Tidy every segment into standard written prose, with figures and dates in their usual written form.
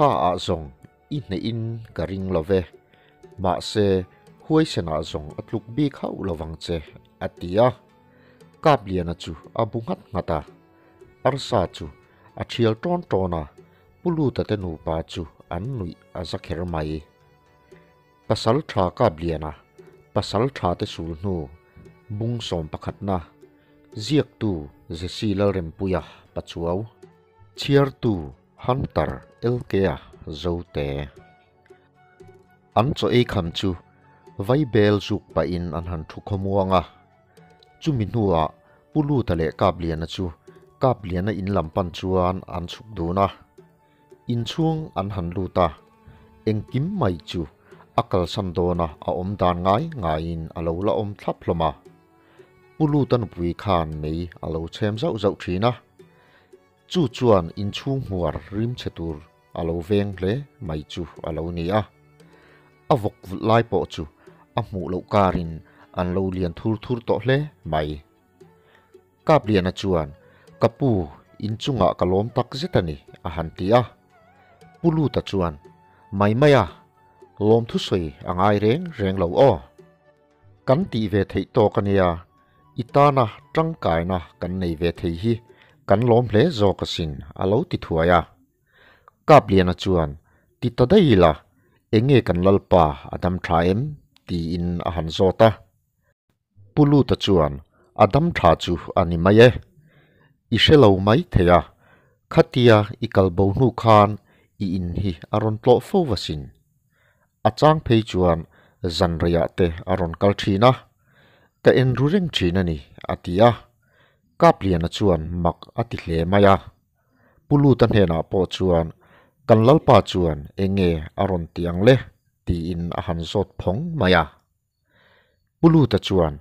Tha ah zawng i hneh in ka ring lo ve. Mahse, huaisen ah zawng a tluk bik hauh lovang che, a ti a. Kapliana chu a bu nghat nghat a. Arsa chu a thial tawn tawn a, Pu Luta te nupa chu an nuih a za kher mai. Pasal tha Kapliana, pasal tha te sul hnu, bung sawm pakhatna, ziaktu Jesse Lalrempuia Pachuau, chhiartu Hunter LK-a Zote. An chaw ei kham chu Vaibel zuk pahin an han thu khawmuang a. Chumi hnuah Pu Luta leh Kapliana chu Kapliana in lam pan chuan an chhuk dun a. Inchhung an han lut a, engkim mai chu a kalsan dawna a awm dan ngai ngaiin a lo la awm thlap hlawm a. Pu Luta nupui khan mei a lo chhem zauh zauh thin a. Chu chuan inchhung hmuar rim chhe tur a lo veng hle mai chu a lo ni a. A vawk vulh lai pawh chu a hmuh loh karin an lo lian thur thur tawh hle mai. Kapliana chuan, Ka pu, inchungah ka lawm tak zet a ni, a han ti a. Pu Luta chuan, Mai mai a, lawm thusawi a ngai reng reng lo aw. Kan tih ve theih tawk a nia, i tana tangkaina kan nei ve thei hi kan lawm hle zawk asin, a lo ti thuai a. Kapliana chuan, Ti ta daih ila, eng nge kan Lalpa a dam tha em? tiin a han zawt a. Pu Luta chuan, A dam tha chu a ni mai e. I hre lo mai thei a, khatia i kal bo hnu khan i in hi a rawn tlawh fo asin. A chang phei chuan zan reiah te a rawn kal thin a, ka en ru reng thin a ni, a ti a. Kapliana chuan mak a ti hle mai a. Pu Luta hnenah pawh chuan, Kan Lalpa chuan eng nge a rawn ti ang le? tiin a han zawt phawng mai a. Pu Luta chuan,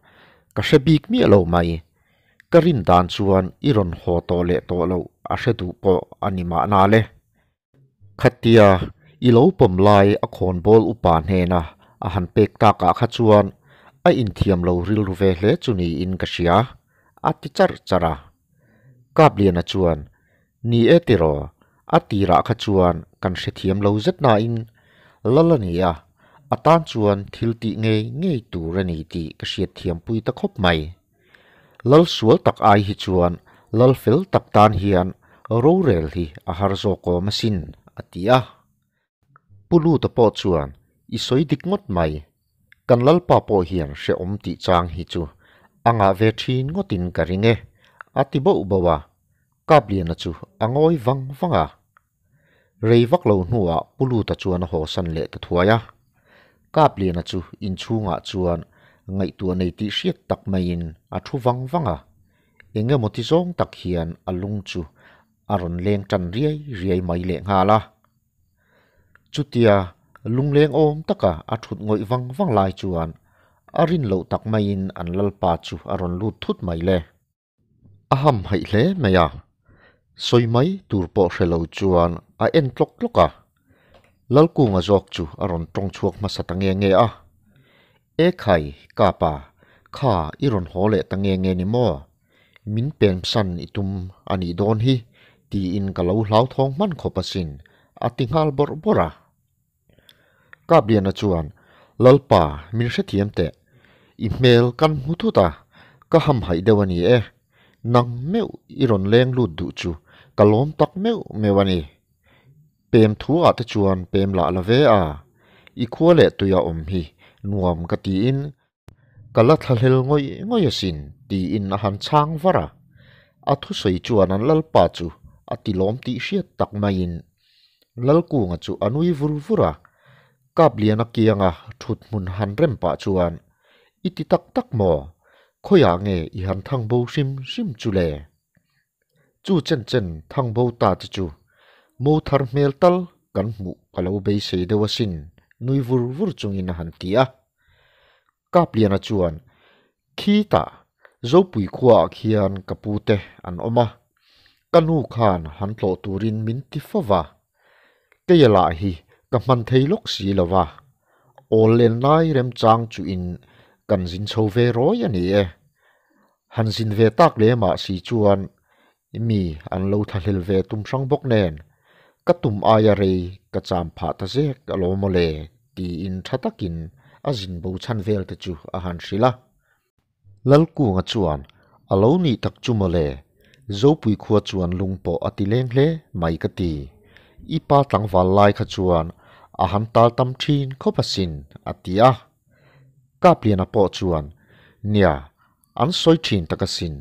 Ka hre bik miah lo mai. Ka rin dan chuan i rawn haw tawh leh tawh loh a hre duh pawh a ni mahna le. Khatia i lo pawm lai a khawnbawl upa hnena a han pek takah kha chuan a inthiam lo rilru ve hle chu niin ka hria, a ti charh charh a. Kapliana chuan, Ni e tiraw, a tirah kha chuan kan hrethiam lo zet nain lal a ni a, a tan chuan thil tih ngei ngei tur a ni tih ka hriatthiampui ta khawp mai. Lal sual tak ai hi chuan lal fel tak tan hian rorel hi a har zawk awm asin, a ti a. Pu Luta pawh chuan, I sawi dik ngawt mai. Kan Lalpa pawh hian hrehawm tih chang hi chu a ngah ve thin ngawtin ka ring e, a ti bauh bauh a. Kapliana chu a ngawi vang vang a. Rei vak lo hnuah Pu Luta chuan a hawsan leh ta thuai a. Kapliana chu inchhungah chuan ngaihtuah nei tih hriat tak maiin a thu vang vang a. Eng emaw ti zawng tak hian a lung chu a rawn leng tan riai riai mai lehnghal a. Chutia lungleng awm taka a thut ngawih vang vang lai chuan a rin loh tak maiin an Lalpa chu a rawn lut thut mai le. A ham haih hle mai a, sawi mai tur pawh hre lo chuan a en tlawk tlawk a. Lalkunga zawk chu a rawn tawng chhuak hmasa ta nge nge a. E khai, ka pa, kha i rawn haw leh ta nge nge ni maw? Min pensan i tum a nih dawn hi tiin ka lo hlauthawng hman khawp asin, a ti nghal bawrh bawrh a. Kapliana chuan, Lalpa, min hrethiam teh. I hmel kan hmu thut a, ka hamhaih deuh a ni e. Nang meuh i rawn leng lut duh chu ka lawm tak meuh meuh a ni. Pem thu ah te chuan pem lah la ve a, i khua leh tuia awm hi nuam ka tiin ka la thlahlel ngawih ngawih asin tiin a han chhang var a. A thusawi chuan an Lalpa chu a ti lawm tih hriat tak maiin Lalkunga chu a nui vur vur a, Kapliana kianga thut hmun han rem pah chuan, I ti tak tak maw? Khawiah nge i han thang bo hrim hrim chu le? Chu chen chen thang bo ta che chu mo thar hmel tal kan hmuh ka lo beisei deuh asin, nui vur vur chungin a han ti a. Kapliana chuan, Khitah, Zopui khuaah khian ka pute an awm a, ka nu khan han tlawh turin min ti fo va. Keia lah hi ka hman thei lawk si lo va, awl len lai remchang chuin kan zin chho ve rawi a ni e. Han zin ve tak leh mah si chuan mi an lo thlahlel ve tum hrang bawk nen. Ka tum aia rei ka cham phah ta zek alawm maw le tiin tha takin a zin bo chhan vel te chu a han hrilh a. Lalkunga chuan a lo nih tak chu maw le, Zopui khua chuan lung pawh a ti leng hle mai ka ti. I pa tlangval lai kha chuan a han tal tam thin khawp asin a ti a. Kapliana pawh chuan Nia, an sawi thin tak asin.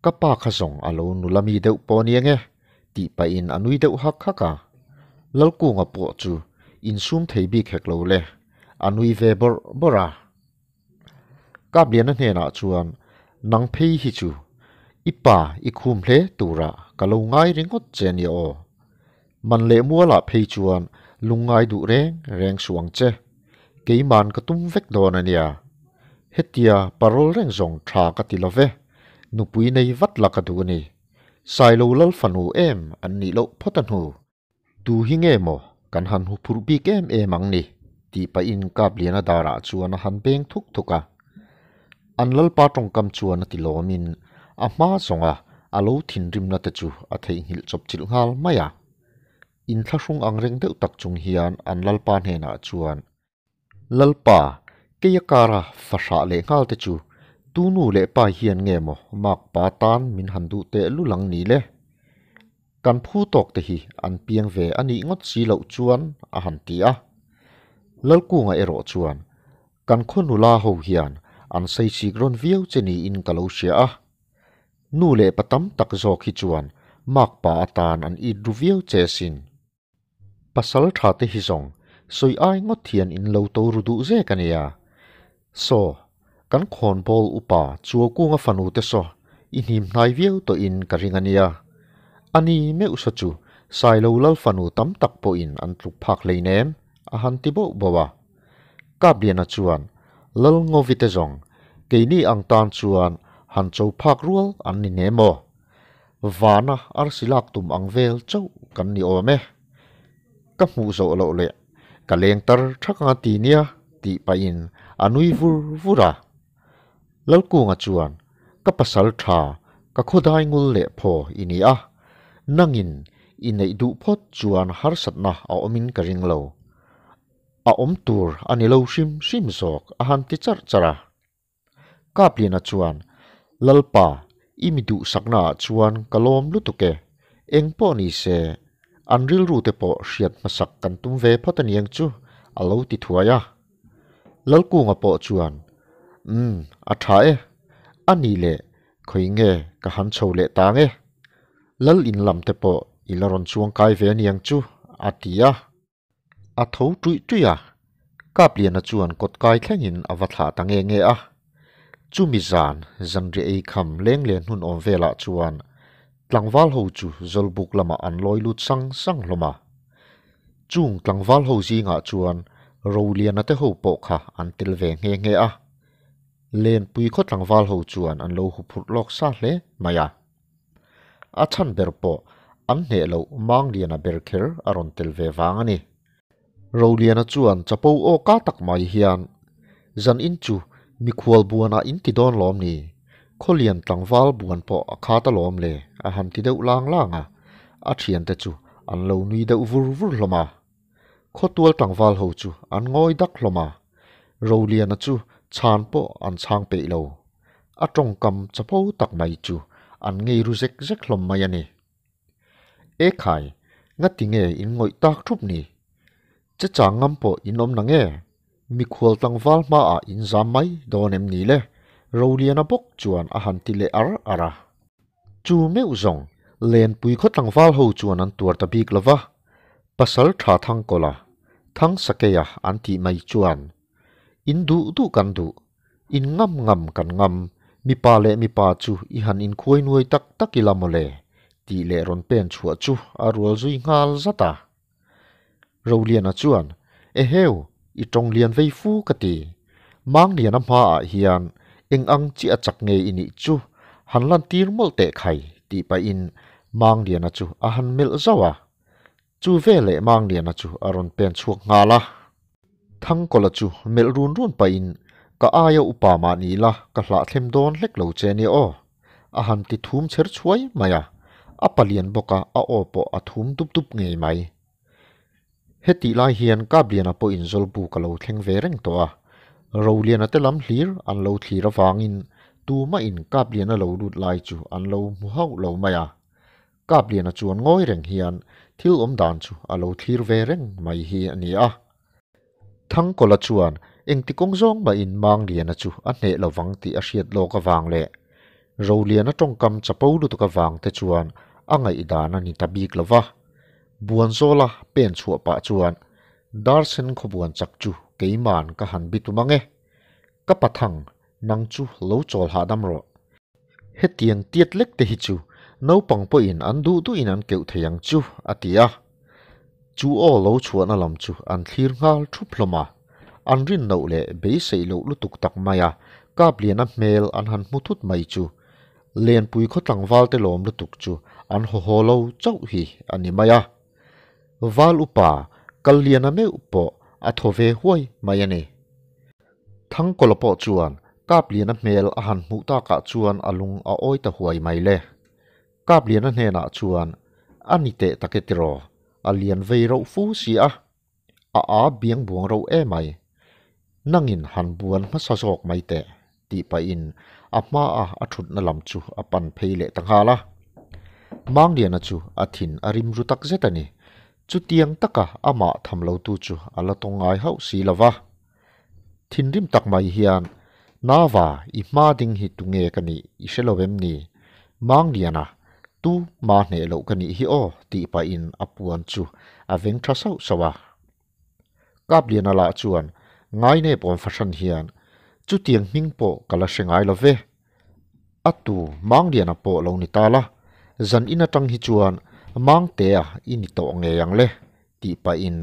Ka pa kha zawng a lo nula mi deuh pawh nia nge? tih pahin a nui deuh hak hak a. Lalkunga pawh chu insum thei bik hek lo le, a nui ve bawrh bawrh a. Kapliana hnenah chuan, Nang phei hi chu i pa i khum hle turah ka lo ngai ringawt che nia aw. Man leh mualah phei chuan lungngai duh reng reng suh ang che. Keiman ka tum vek dawn a nia. Hetia parol reng zawng tha ka ti lo ve, nupui nei vat la ka duh a ni. Sailo lal fanu em an nih loh phawt a hnu. Tu hi nge maw kan han hu phurh bik em em ang ni? tih pahin Kapliana darah chuan a han beng thuk thuk a. An lalpa tawngkam chuan a ti lawmin a hma zawnga a lo thinrimna te chu a theihnghilh chawpchilh nghal mai a. Inthlahrung ang reng deuh tak chung hian an lalpa hnenah chuan, Lalpa, kei a kara fahrah leh nghal te chu tu nu leh pa hian nge maw makpa tan min han duh teh lul ang ni le? Kan phu tawk te hi an piang ve a nih ngawt si loh chuan a han ti a. Lalkunga erawh chuan, Kan khaw nula ho hian an saisik rawn viau che niin ka lo hria a. Nu leh pa tam tak zawk hi chuan makpa atan an it ru viau che asin. Pasal tha te hi zawng sawi ai ngawt hian in lo to ru duh zek a nia. Saw, kan khawnbawl upa Chuaukunga fanu te saw i hnim hnai viau tawhin ka ring a nia. A ni meuh saw chu Sailo lal fanu tam tak pawhin an tluk phak hleinem a han ti bauh bauh a. Kapliana chuan Lal Ngovi te zawng keini ang tan chuan han cho phak rual an ni nem aw. Vana arsi lak tum ang vel chauh kan ni awm e. Ka hmuh zawh loh leh ka leng tar thak anga ti nia tih pahin a nui vur vur a. Lalkunga chuan ka pasal tha ka khawdai ngul leh phaw i ni a, nangin i neih duh phawt chuan harsatna a awmin ka ring lo. A awm tur a ni lo hrim hrim zawk a han ti charh charh a. Kapliana chuan, Lalpa, i mi duhsaknaah chuan ka lawm lutuk e. Eng pawh ni se, an rilru te pawh hriat hmasak kan tum ve phawt a niang chu, a lo ti thuai a. Lalkunga pawh chuan, Umm, a tha e. A nih leh, khawi nge ka han chho leh ta ang e. Lal in lam te pawh i la rawn chuang kai ve a niang chu, a ti a. A tho tuih tuih a, Kapliana chuan kawt kai thlengin a va thlah ta nge nge a. Chumi zan, zanriah ei kham leng len hun awm velah chuan tlangval ho chu Zawlbuk lamah an lawi lut sang sang hlawm a. Chung tlangval ho zingah chuan Roliana te ho pawh kha an tel ve nghe nghe a. Lenpui khaw tlangval ho chuan an lo huphurh lawk sa hle mai a. A chhan ber pawh an hneh loh Mangliana ber kher a rawn tel ve vang a ni. Roliana chuan chapo aw ka tak mai hian, Zan in chu mikhual buanah in ti dawn lawm ni? Khawlian tlangval buan pawh a khat alawm le a han ti deuh lang lang a, a thiante chu an lo nui deuh vur vur hlawm a. Khawtual tlangval ho chu an ngawi dak hlawm a, Roliana chu chhan pawh an chhang peih lo. A tawngkam chapo tak mai chu an ngei ru zek zek hlawm mai a ni. E khai, ngati nge in ngawih tak thup ni? Che chang ngam pawh in awm na nge? Mikhual tlangval hmaah in zam mai dawn em ni le? Roliana bawk chuan a han ti leh ar ar a. Chu meuh zawng, Lenpui khaw tlangval ho chuan an tuar ta bik lo va, Pasal tha Thangkawla, Thang Sakeia an tih mai chuan, In duh duh kan duh, in ngam ngam kan ngam, mipa leh mipa chu i han inkhuai nuai tak tak ila mawle, tih leh rawn pen chhuah chu a rual zui nghal zat a. Roliana chuan, Eheu, i tawng lian vei fu ka ti. Mangliana hmaah hian eng ang chiah a chak nge i nih chu han lantir mawlh teh khai tih pahin Mangliana chu a han melh zauh a. Chu veleh Mangliana chu a rawn pen chhuak nghal a. Thangkawla chu melh run run pahin, Ka aia upa mah ni la ka hlahthlem dawn hlek lo che nia aw. A han ti thum chher chhuai mai a, a palian bawk a, a aw pawh a thum dup dup ngei mai. Hetih lai hian Kapliana pawhin Zawlbuk a lo thleng ve reng tawh a, Roliana te lam hlir an lo thlir avangin tumahin Kapliana lo lut lai chu an lo hmu hauh lo mai a. Kapliana chuan ngawi reng hian thil awm dan chu a lo thlir ve reng mai hi a ni a. Thangkawla chuan engti kawng zawng mahin Mangliana chu a hneh lovang tih a hriat lawk avang leh Roliana tawngkam chapo lutuk avang te chuan a ngaihdan a ni ta bik lova. Buanzawla pen chhuah pah chuan Darsen khawbuan chak chu keiman ka han bi tum ang e. Ka pathang nang chu lo chawl hahdam rawh. Hetiang tiat lek te hi chu naupang pawhin an duh duhin an keuh thei ang chu, a ti a. Chu aw lo chhuahna lam chu an thlir nghal thup hlawm a. An rin loh leh beiseih loh lutuk tak maia Kapliana hmel an han hmu thut mai chu Lenpui khaw tlangval te lawm lutuk chu an haw haw lo chauh hi a ni mai a. Val upa Kalliana meuh pawh a thaw ve huai mai a ni. Thangkawla pawh chuan Kapliana hmel a han hmuh takah chuan a lung a awi ta huai mai le. Kapliana hnenah chuan a ni teh tak e tiraw, a lian vei rauh fu si a, a a biang buang rauh e mai. Nangin han buan hmasa zawk mai teh tih pahin a hmaa a thutna lam chu a pan phei leh ta nghal a. Mangliana chu a thin a rim ru tak zet a ni. Chutiang taka amah tham lotu chu a la tawng ngai hauh si lo va. Thinrim tak mai hian, Nava, i hma ding hi tunge ka nih i hre lo em ni? Mangliana, tu ma hneh loh ka nih hi aw tih pahin a puan chu a veng tha sauh sauh a. Kapliana lah chuan ngainep awm fahran hian, Chutiang hming pawh ka la hre ngai lo ve. A tu Mangliana pawh lo ni ta la, zan in atang hi chuan Mangtea i ni tawh ngei ang le, tih pahin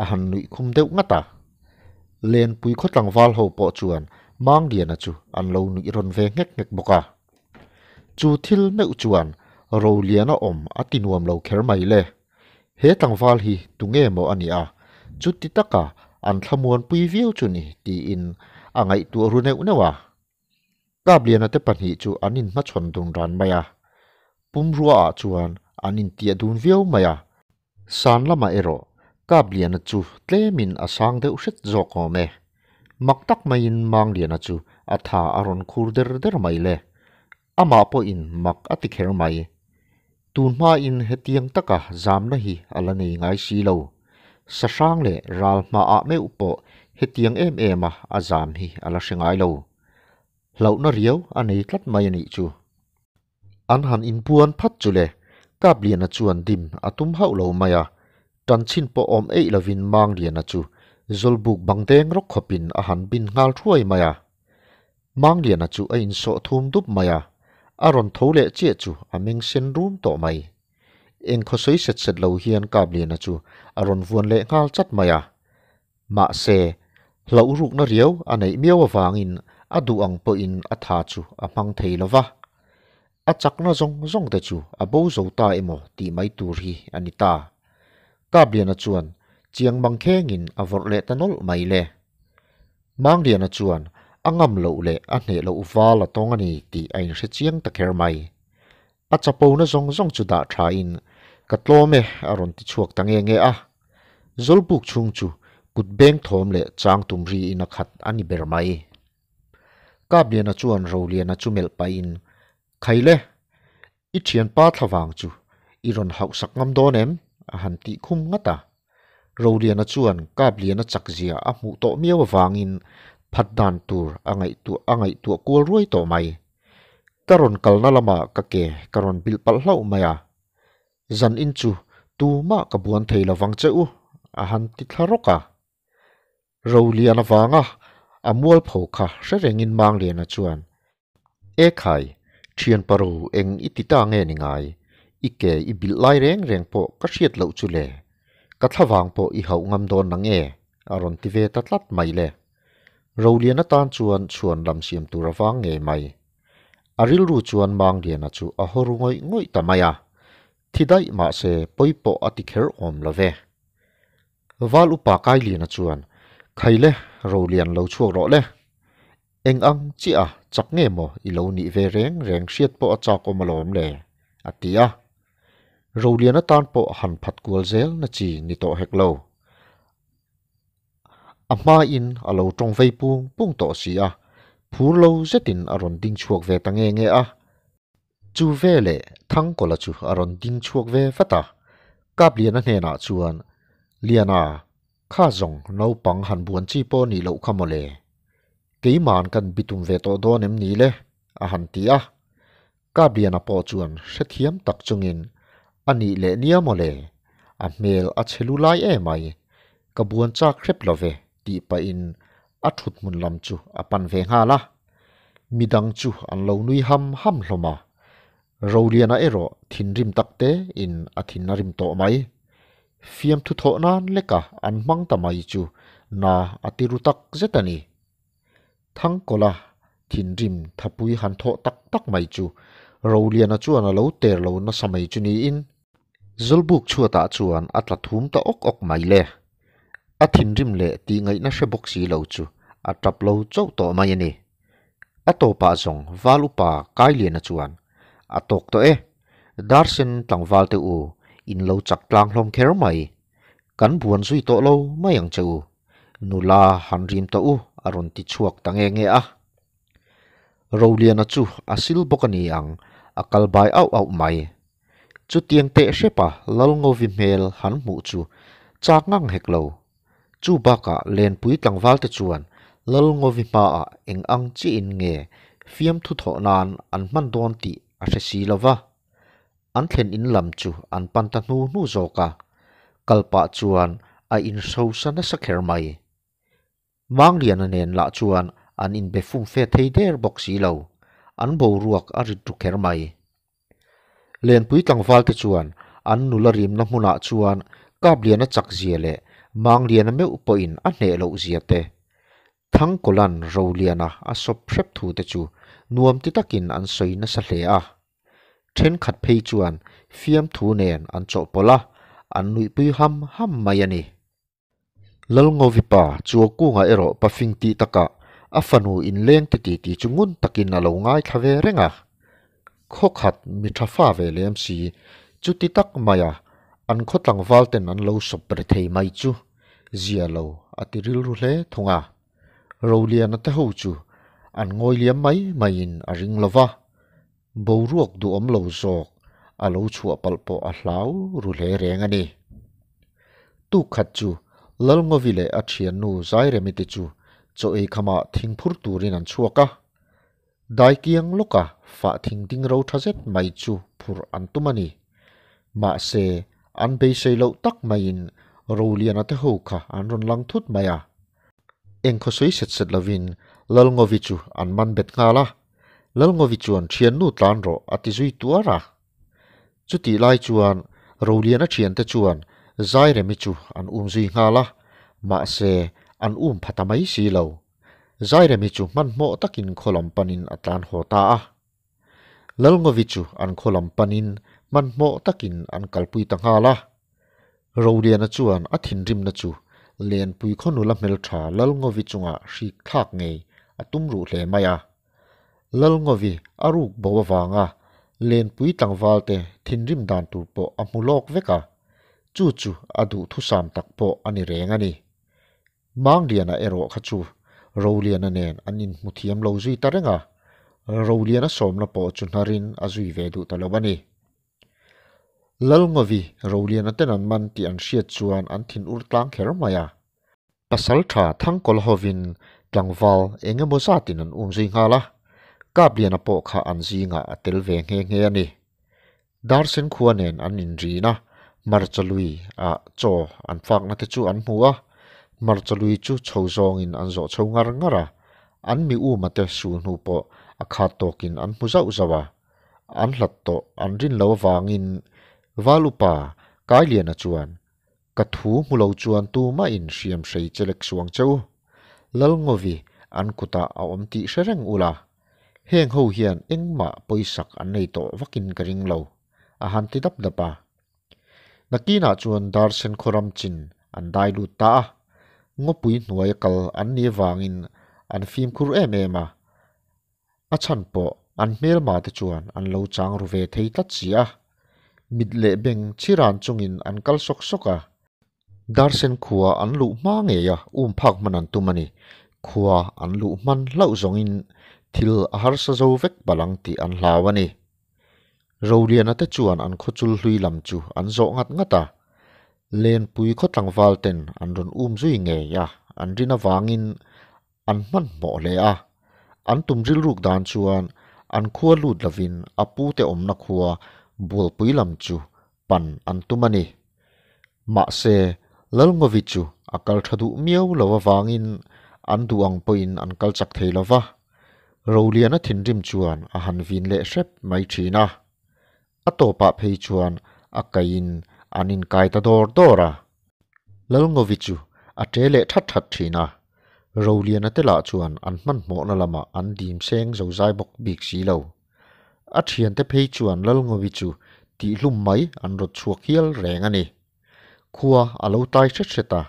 a han nuih khum deuh ngat a. Lenpui khaw tlangval ho pawh chuan Mangliana chu an lo nuih rawn ve nghek nghek bawk a. Chu thil meuh chuan Roliana awm a ti nuam lo kher mai le. He tlangval hi tunge maw a nih a, chuti taka an thlamuanpui viau chu ni tiin a ngaihtuah ru neuh neuh a. Kapliana te pahnih chu an inhmachhawn dun ran mai a, pumruaah chuan an intiah dun viau mai a. San lamah erawh Kapliana chu tlemin a sang deuh hret zawk awm e. Mak tak maiin Mangliana chu a tha a rawn khur der der mai le. Amah pawhin mak a ti kher mai. Tun hmain hetiang taka zamna hi a la nei ngai si lo. Sahrang leh ral hmaah meuh pawh hetiang em em a a zam hi a la hre ngai lo. Hlauhna riau a nei tlat mai a nih chu. An han inpuan phat chu le, Kapliana chuan dim a tum hauh lo mai a, tanchhin pawh awm eih lovin Mangliana chu Zawlbuk bang deng rawk khawpin a han bin nghal thuai mai a. Mangliana chu a insawh thum dup mai a, a rawn tho leh chiah chu a meng sen rum tawh mai. Eng khaw sawi set set lo hian Kapliana chu a rawn vuan leh nghal chat mai a. Mahse, hlauh rukna riau a neih miau avangin a duh ang pawhin a tha chu a hmang thei lo va. A chakna zawng zawng te chu a bo zo ta emaw tih mai tur hi a ni ta. Kapliana chuan chiang mang khengin a vawrh leh ta nawlh mai le. Mangliana chuan a ngam loh leh a hneh loh val a tawng a ni tih a inhre chiang ta kher mai. A chapona zawng zawng chu dah thain, Ka tlawm e a rawn ti chhuak ta nge nge a. Zawlbuk chhung chu kut beng thawm leh chang tum riin a khat a ni ber mai. Kapliana chuan Roliana chu melh pahin, Khaile! I thianpa thlavang chu i rawn hauhsak ngam dawn em? a han tih khum ngat a. Roliana chuan Kapliana chakzia a hmuh tawh miau avangin phat dan tur a ngaihtuah a ngaihtuah kual ruai tawh mai. Ka rawn kalna lamah ka ke ka rawn bilh palh hlauh mai a. Zan in chu tumah ka buan thei lovang che u, a han ti thla rawk a. Roliana vanga a mualpho kha hre rengin Mangliana chuan, E khai, thian paro eng i ti ta nge ni ngai? I ke i bilh lai reng reng pawh ka hriat loh chu le. Ka thlavang pawh i hauh ngam dawn nang e, a rawn ti ve ta tlat mai le. Roliana tan chuan chhuan lam siam tur a vang ngei mai. A rilru chuan Mangliana chu a haw ru ngawih ngawih ta mai a. Thi daih mahse pawi pawh a ti kher awm lo ve. Val upa Kailiana chuan, Khaile, Rolian lo chhuak rawh le. Eng ang chiah a, chak nge maw i lo nih ve reng reng hriat pawh a chak awm alawm le, a ti a. Roliana tan pawh han phat kual zel na chi ni tawh hek lo. A hmain a lo tawng vei pung pung tawh si a, phur lo zetin a rawn ding chhuak ve ta nge nge a. Chu veleh Thangkawla chu a rawn ding chhuak ve vat a, Kapliana hnenah chuan, Liana, kha zawng naupang han buan chi pawh nih loh kha mawle. Keima'n kan bitum ve tawh dawn em ni le? a han ti a. Kapliana pawh chuan hrethiam tak chungin, A nih leh nia mawle, a hmel a chhe lu lai emai, ka buan chak hrep lo ve tih pahin a thut hmun lam chu a pan ve nghal a. Midang chu an lo nui ham ham hlawm a, Roliana erawh thinrim tak te in a thin a rim tawh mai. Fiamthu thawh nan leka an hmang ta mai chu na a ti ru tak zet a ni. Thangkawla thinrim thapui han thawh tak tak mai chu Roliana chuan a lo ter lo nasa mai chu niin Zawlbuk chhuatah chuan a tla thum ta awk awk mai le. A thinrim leh tih ngaihna hre bawk si lo chu a tap lo chauh tawh mai a ni. A tawpah zawng Val upa Kailiana chuan, A tawk tawh e. Darsen tlangval te u, in lo chak tlang hlawm kher mai. Kan buan zui tawh lo mai ang che u. Nula han rim tawh u a rawn ti chhuak ta nge nge a. Roliana chu a sil bawk a ni ang, a kal bai auh auh mai. Chutiang teh hrepa Lalngovi hmel han hmuh chu chak ngang hek lo. Chu bakah Lenpui tlangvalte chuan Lalngovi hmaah eng ang chiin nge fiamthu thawh nan an hman dawn tih a hre si lo va. An thlen in lam chu an pan ta hnu hnu zawk a, kal pah chuan a inhrosa nasa kher mai. Mangliana nen lah chuan an inbe fum fe thei der bawk si lo, an boruak a rit ru kher mai. Lenpui tlangvalte chuan an nula rimna hmunah chuan Kapliana chak zia leh Mangliana meuh pawhin a hneh loh zia te, Thangkawla'n Roliana a sawp hrep thu te chu nuam ti takin an sawi nasa hle a. Thenkhat phei chuan fiamthu nen an chawhpawlh a, an nuihpui ham ham mai a ni. Lalngovipa Chuakunga erawh pafing tih takah a fanu inleng te titi chu ngun takin a lo ngaithla ve reng a. Khaw khat mi tha fa ve lem si, chuti tak maia an khaw tlangval ten an lo sawp re thei mai chu zia lo a ti rilru hle thung a. Roliana te ho chu an ngawi liam mai maiin a ring lo va, boruak duhawm lo zawk a lo chhuah palh pawh a hlau ru hle reng a ni. Tuk khat chu Lalngovi leh a thiannu Zairemi te chu chaw ei khamah thingphur turin an chhuak a. Daikiang lawka fah thing ding ro tha zet mai chu phurh an tum a ni. Mahse, an beisei loh tak maiin Roliana te ho kha an rawn lang thut mai a. Engkhaw sawi set set lovin Lalngovi chu an man bet nghal a. Lalngovi chuan thiannu tlan rawh a ti zui tuar a. Chutih lai chuan Roliana thiante chuan Zairemi chu an um zui nghal a, mahse an um pha ta mai si lo. Zairemi chu hmanhmawh takin khaw lam panin a tlan haw ta a. Lalngovi chu an khaw lam panin hmanhmawh takin an kalpui ta nghal a. Roliana chuan a thinrimna chu Lenpui khaw nula hmeltha Lalngovi chungah hrik thlak ngei a tum ruh hle mai a. Lalngovi a ruk bo avanga Lenpui tlangvalte thinrim dan tur pawh a hmu lawk vek a, chu chu a duhthusam tak pawh a ni reng a ni. Mangliana erawh kha chu Roliana nen an inhmu thiam lo zui ta reng a, Roliana sawmna pawh chu hnarin a zui ve duh ta lo a ni. Lalngovi Roliana ten an man tih an hriat chuan an thin ur tlang kher mai a. Pasal tha Thangkawl hovin tlangval eng emaw zatin an um zui nghal a, Kapliana pawh kha an zingah a tel ve nghe nghe a ni. Darsen khua nen an inrin a, hmarcha lui ah chaw an fakna te chu an hmu a, hmarcha lui chu chho zawngin an zawh chho ngar ngar a, an mi uma te sul hnu pawh a khat tawkin an hmu zauh zauh a, an hlat tawh an rin lo avangin Val upa Kailiana chuan Ka thu hmu lo chuan tumah in hriam hrei che lek suang che u. Lalngovi an kutah a awm tih hre reng ula, heng ho hian engmah pawisak an nei tawh vakin ka ring lo, a han ti dap dap a. Nakinah chuan Darsen khawram chin an dai lut ta a, ngawpui hnuaia kal an ni avangin an fimkhur em em a, A chhan pawh an hmelma te chuan an lo chang ru ve thei tlat si a. Mit leh beng chhiran chungin an kal sawk sawk a. Darsen khua an luh hma ngei a um phak hman an tum a ni. Khua an luh hman hlauh zawngin thil a harsa zo vek balang tih an hlau a ni. Roliana te chuan an khaw chul hlui lam chu an zawh ngat ngat a. Lenpui khaw tlangval ten an rawn um zui ngei a, an rin avangin an hmanhmawh hle a. An tum rilruk dan chuan an khua lut lovin a pute awmna khua Bualpui lam chu pan an tum a ni. Mahse, Lalngovi chu a kal tha duh miau lo avangin an duh ang pawhin an kal chak thei lo va. Roliana thinrim chuan a han vin leh hrep mai thin a. A tawpah phei chuan a kaiin an inkai ta dawr dawr a. Lalngovi chu a ṭe leh that that thin a. Roliana te lah chuan an hmanhmawhna lamah an dim seng zozai bawk bik si lo. A thiante phei chuan Lalngovi chu tihhlum mai an rawt chhuak hial reng a ni. Khua a lo tai hret hret a,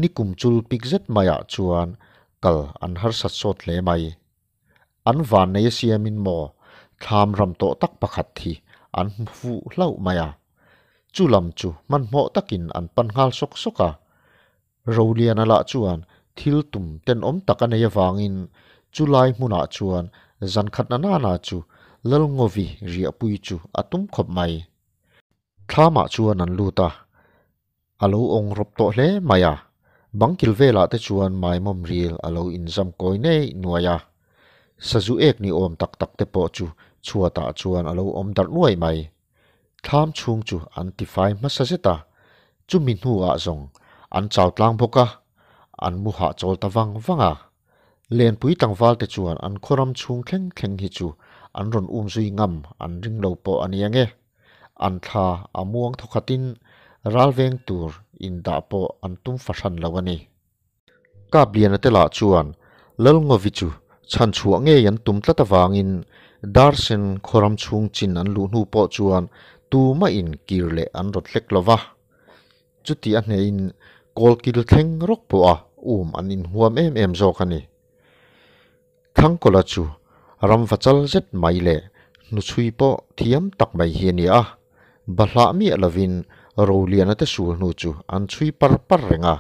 nikum chul pik zet maiah chuan kal an harsat sawt hle mai. An van nei a siamin maw thlam ram tawh tak pakhat hi an hmu fuh hlauh mai a. Chu lam chu hmanhmawh takin an pan nghal sawk sawk a. Roliana lah chuan thil tum tenawm tak a nei avangin chu lai hmunah chuan zan khat na nana chu Lalngovi riahpui chu a tum khawp mai. Thlamah chuan an lut a, a lo awng rawp tawh hle mai a. Bang kil velah te chuan maimawm ril a lo inzam kawi nei nuai a. Sazu ek ni awm tak tak te pawh chu chhuatah chuan a lo awm darh nuai mai. Thlam chhung chu an tifai hmasa zet a, chumi hnuah zawng an chau tlang bawk a, an mu hahchawl ta vang vang a. Lenpui tlangval te chuan an khawram chhung thleng thleng hi chu an rawn um zui ngam an ring lo pawh a nia nge. An thla a muang thawkhatin ral veng tur indah pawh an tum fahran lo a ni. Kapliana te lah chuan Lalngovi chu chhan chhuah ngei an tum tlat avangin Darsen khawram chhung chin an luh hnu pawh chuan tumah in kir leh an rawt hlek lo va. Chuti a hnehin kawlkil thleng rawk pawha um an inhuam em em zawk a ni. Thangkawla chu ramva chal zet mai leh hnuchhui pawh thiam tak mai hi a ni a, bahlah miah lovin Roliana te sul hnu chu an chhui par par reng a.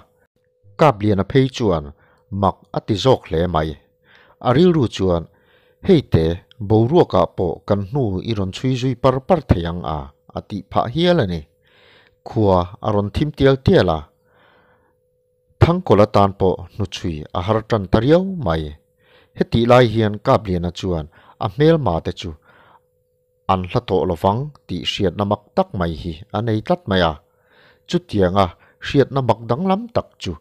Kapliana phei chuan mak a ti zawk hle mai. A rilru chuan, Hei te, boruakah pawh kan hnu i rawn chhui zui par par thei ang a, a tih phah hial a ni. Khua a rawn thim tial tial a. Thangkawl atan pawh hnuchhui a har tan ta riau mai. Hetih lai hian Kapliana chuan a hmelma te chu an hla tawh lovang tih hriatna mak tak mai hi a nei tlat mai a. Chutianga hriatna mak danglam tak chu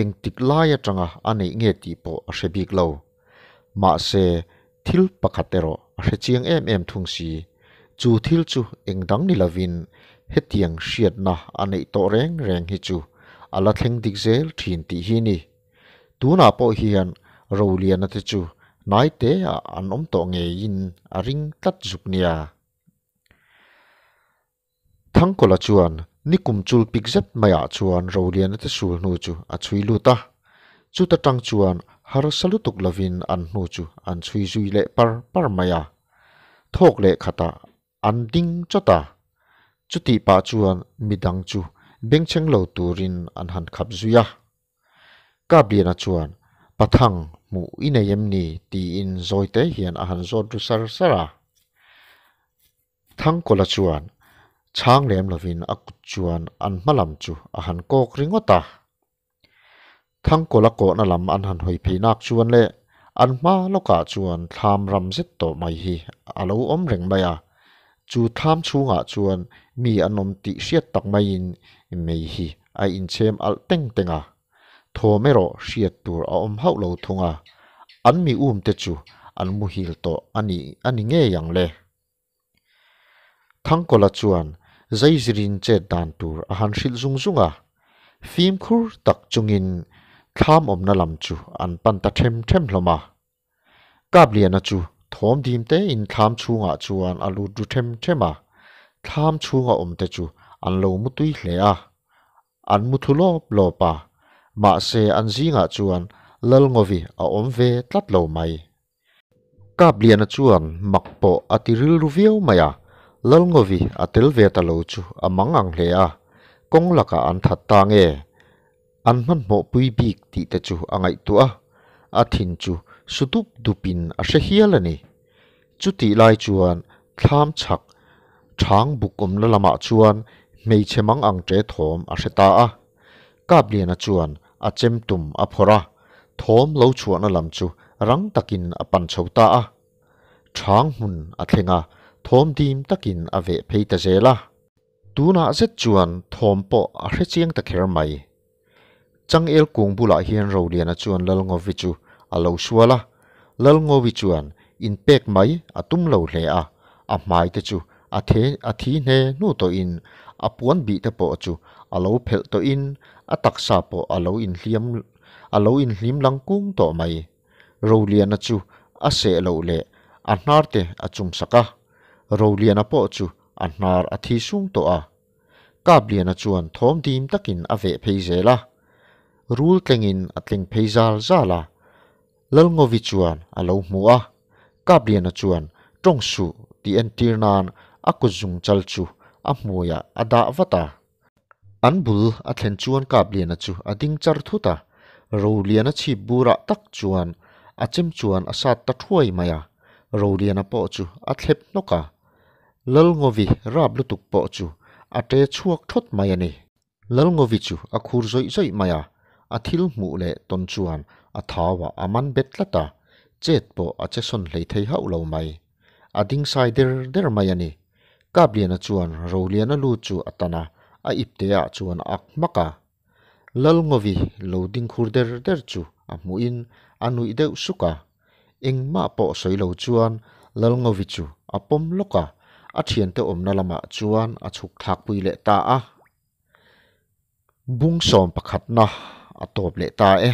engtik lai atanga a neih nge tih pawh a hre bik lo. Mahse, thil pakhat erawh a hre chiang em em thung si. Chu thil chu eng dang ni lovin hetiang hriatna a neih tawh reng reng hi chu a la thleng dik zel thin tih hi ni. Tunah pawh hian Roliana te chu hnai teah an awm tawh ngeiin a ring tlat zuk nia. Thangkawla chuan nikum chul pik zet maiah chuan Roliana te sul hnu chu a chhui lut a. Chuta tang chuan harsa lutuk lovin an hnu chu an chhui zui leh par par mai a. Thawk leh khatah an ding chawt a. Chutih pah chuan midang chu bengchheng lo turin an han khap zui a. Kapliana chuan, Pathang, hmuh i nei em ni? tiin zawite hian a han zawt ru sar sar a. Thangkawla chuan chhang lem lovin a kut chuan an hma lam chu a han kawk ringawt a. Thangkawla kawhna lam an han hawi phei nak chuan leh an hma lawkah chuan thlam ram zet tawh mai hi a lo awm reng mai a. Chu thlam chhungah chuan mi an awm tih hriat tak maiin mei hi a inchhem alh teng teng a. Thawm erawh hriat tur a awm hauh lo thung a, an mi um te chu an muhil tawh a ni a ni ngei ang le. Thangkawla chuan Zaizirin chet dan tur a han hrilh zung zung a, fimkhur tak chungin thlam awmna lam chu an pan ta them them hlawm a. Kapliana chu thawm dim tein thlam chhungah chuan a lut ru them them a, thlam chhunga awm te chu an lo mutui hle a. An mu thu lawp lawp a, mahse an zingah chuan Lalngovi a awm ve tlat lo mai. Kapliana chuan mak pawh a ti rilru viau mai a, Lalngovi a tel ve ta lo chu a mang ang hle a, kawng lakah an that ta nge? An hmanhmawh pui bik tih te chu a ngaihtuah a, a thin chu su dup dupin a hre hial a ni. Chutih lai chuan thlam chhak chhang buk awmna lamah chuan hmeichhe mang ang ṭe thawm a hre ta a. Kapliana chuan a chem tum a phawrh a, thawm lo chhuahna lam chu rang takin a pan chho ta a. Chhang hmun a thleng a, thawm dim takin a veh phei ta zel a. Tunah zet chuan thawm pawh a hre chiang ta kher mai. Changel kung bulah hian Roliana chuan Lalngovi chu a lo sual a, Lalngovi chuan inpek mai a tum lo hle a, a hmai te chu a the a thi hne hnu tawhin a puan bih te pawh chu a lo phelh tawhin a taksa pawh a lo inhliam a lo inhlim lang kung tawh mai. Roliana chu a seh loh leh a hnar te a chumsak a, Roliana pawh chu a hnar a thi sung tawh a. Kapliana chuan thawm dim takin a veh phei zel a, rul tlengin a tleng phei zal zal a. Lalngovi chuan a lo hmu a, Kapliana chuan tawng suh tih entir nan a kut zung chal chu a hmuiah a dah vat a. An bul a thlen chuan Kapliana chu a ding char thut a, Roliana chhip burah tak chuan a chem chuan a sat ta thuai mai a, Roliana pawh chu a thlep hnawk a. Lalngovi rap lutuk pawh chu a ṭe chhuak ṭhawt mai a ni. Lalngovi chu a khur zawih zawih mai a, a thil hmuh leh tawn chuan a thauah a man bet tlat a, chet pawh a che sawn hlei thei hauh lo mai. A ding sai der der mai a ni. Kapliana chuan Roliana lu chu a tan a, a ipteah chuan a ak hmak a. Lalngovi lo ding khur der der chu a hmuhin a nuih deuh suk a. Engmah pawh sawi lo chuan Lalngovi chu a pawm lawk a, a thiante awmna lamah chuan a chhuk thlakpui leh ta a. Bung sawm pakhatna a tawp leh ta e.